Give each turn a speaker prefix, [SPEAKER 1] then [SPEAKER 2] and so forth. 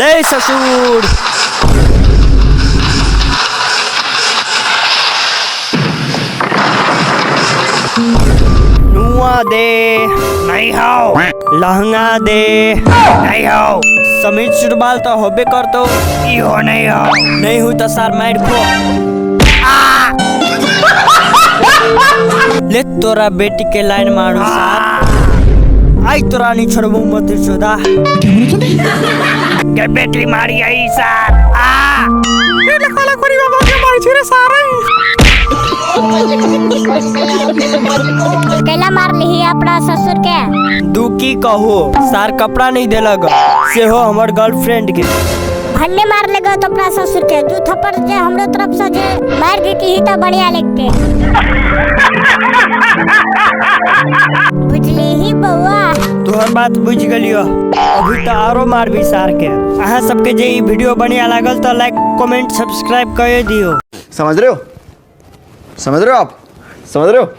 [SPEAKER 1] रे ससुर। नुआ दे नहीं हो, लहंगा दे नहीं हो, समीज सुरबाल तो होबे करतो, इहो नहीं हो, नहीं हो तो सार मार खो। ले तोरा बेटी के लाइन मारू सार, आई तोरा नहीं छोड़बू मत चोदा के बेटी मारी आई सार। आ
[SPEAKER 2] कैला मार ली अपना ससुर के?
[SPEAKER 1] दू की कहो सार कपड़ा नहीं देलक सेहो हमर गर्लफ्रेंड के।
[SPEAKER 2] भन्ने मार लेगा तो अपना ससुर के दू थप्पड़ जे हमरो तरफ से जे मार देती ही तो बढ़िया लगते। बुझली ही बउआ।
[SPEAKER 1] तोहर बात बुझ गेलियो, अभी तो आरो मारबी सार के। अहाँ सबके जे ई वीडियो बढ़िया लागल तो लाइक कमेंट सब्सक्राइब कर दियो।
[SPEAKER 3] समझ रहे हो? समझ रहे हो आप? समझ रहे हो?